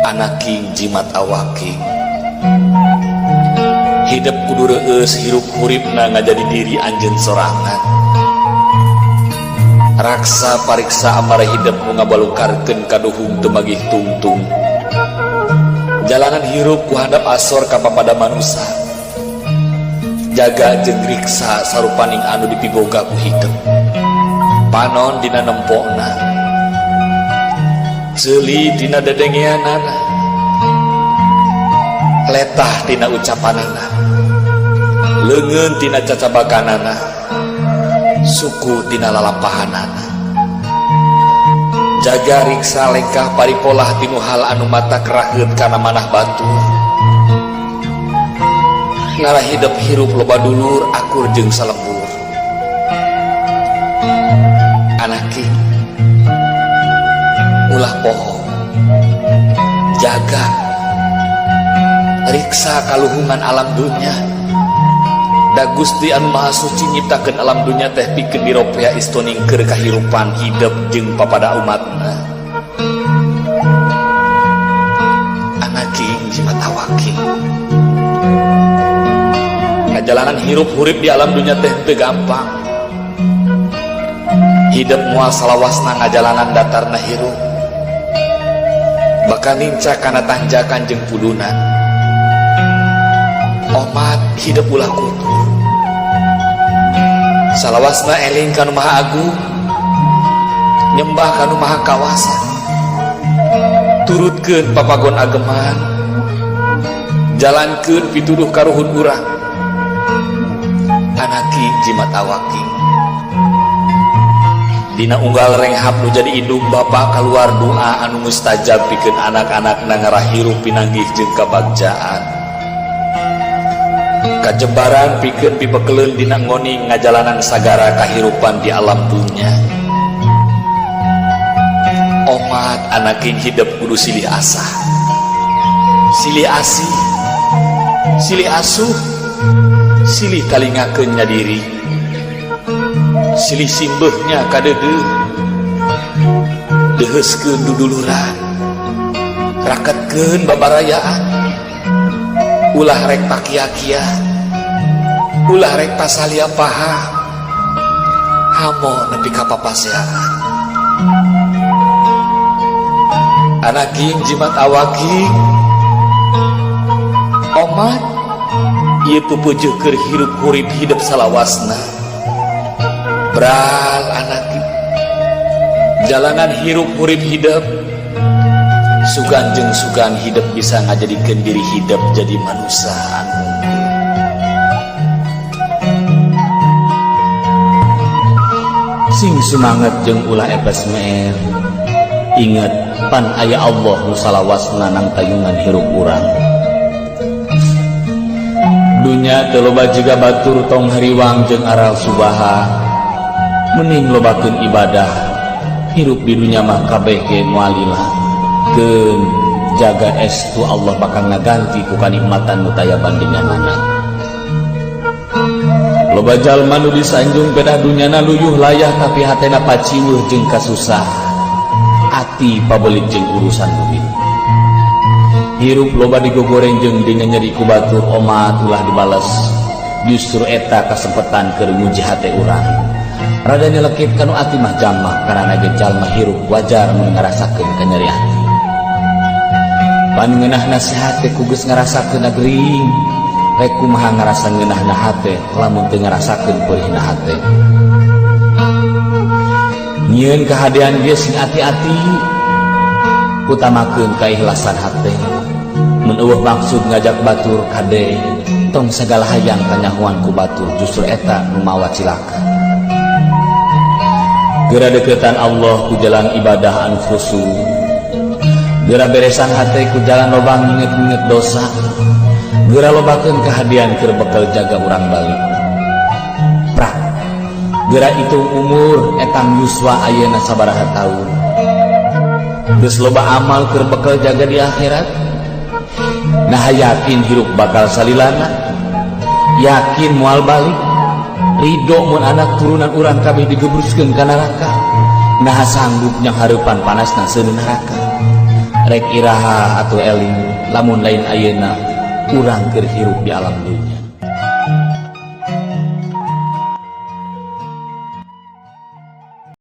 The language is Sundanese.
Anaking jimat awaking, hidep kudu reueus, hirup huripna ngajadi diri anjeun sorangan. Raksa pariksa amara hidep nu ngabalukarkeun kaduhung teu magih tungtung. Jalanan hirup ku handap asor ka papada manusa. Jaga jeung riksa sarupaning anu dipiboga ku hidep. Panon dina nempona, ceuli dina dedengeanana, letah tina ucapanana, leungeun tina cacabakanana, suku tina lalampahanana. Jaga riksa lengkah paripolah tinu hal anu matak raheut kana manah batur. Ngarah hidep hirup loba dulur, akur jeung salembur. Anaki, ulah poho, jaga riksa kaluhungan alam dunya. Da Gusti anu Maha Suci nyiptakeun alam dunya teh pikeun diropea istoning keur kahirupan hidep jeung papada umatna. Anaki jimat awaki, ngajalanan hirup hurip di alam dunya teh teu gampang. Hidep moal salawasna ngajalanan datarna hirup, bakal nincak kana tanjakan jeung pudunan. Omat hidep ulah kutur, salawasna eling kanu Maha Agung, nyembah kanu Maha Kawasa, turutkeun papagon ageman, jalankeun pituduh karuhun urang. Anaki jimat awaki, dina unggal renghap nu jadi indung bapa kaluar doa anu mustajab pikeun anak-anak ngarah hirup pinanggih jeung kabagjaan, kajembaran pikeun pibekeleun dina ngoning ngajalanan sagara kahirupan di alam dunya. Omat anaking, hidep kudu silih asah, silih asih, silih asuh, silih talingakeun nya diri, silih simbeuhnya kadeudeuh, deuheuskeun duduluran, raketkeun babarayaan. Ulah rek pakia-kia, ulah rek pasalia paha, hamo nepi ka papaseaan. Anaking jimat awaki, omat ieu pupujuh keur hirup hurip hidep salawasna. Bral anaki, jalanan hirup hurip hidep sugan jeung sugan hidep bisa ngajadikeun diri hidep jadi manusia anu sing sumanget jeung ulah epes meer. Inget pan aya Allah nu salawasna nang tayungan hirup urang. Dunya teu loba jiga batur, tong hariwang jeung aral subaha, mending lobakeun ibadah. Hirup di dunya mah kabeh ge moal lila. Keun jaga estu Allah bakal ngaganti ku kanikmatan nu taya bandinganana. Loba jalma nu disanjung pedah dunyana luyuh layah, tapi hatena paciweuh jeung kasusah ati, pabelit jeung urusan duit. Hirup loba digogoreng jeung dinyenyeri ku batur, omat ulah dibales. Justru eta kasempetan keur nguji hate urang. Rada nyelekit kanu ati mah jamak, karena ge jalma hirup wajar mun ngarasakeun kanyeri ati. Pan ngeunah nasihat teh ku geus ngarasakeun gering. Rek kumaha ngarasa ngeunahna hate lamun teu ngarasakeun peurihna hate? Nyieun kahadean ge sing ati-ati, utamakeun kaikhlasan hate. Mun eueuh maksud ngajak batur, kade tong sagala hayang kanyahoan ku batur, justru eta nu mawa cilaka. Geura deketan Allah ku jalan ibadah anu khusyuk, geura beresan hate ku jalan loba nginget-nginget dosa, geura lobakeun kahadean keur bekal jaga urang balik prak. Geura hitung umur, etang yuswa ayeuna sabaraha taun, geus loba amal keur bekal jaga di akhirat. Nah, yakin hirup bakal salilana, yakin moal balik, ridho mun anak turunan urang kabeh digebruskeun ka neraka. Nah, sanggup nyanghareupan panasna seuneu neraka? Rek iraha atuh eling, lamun lain ayeuna urang keur hirup di alam dunya?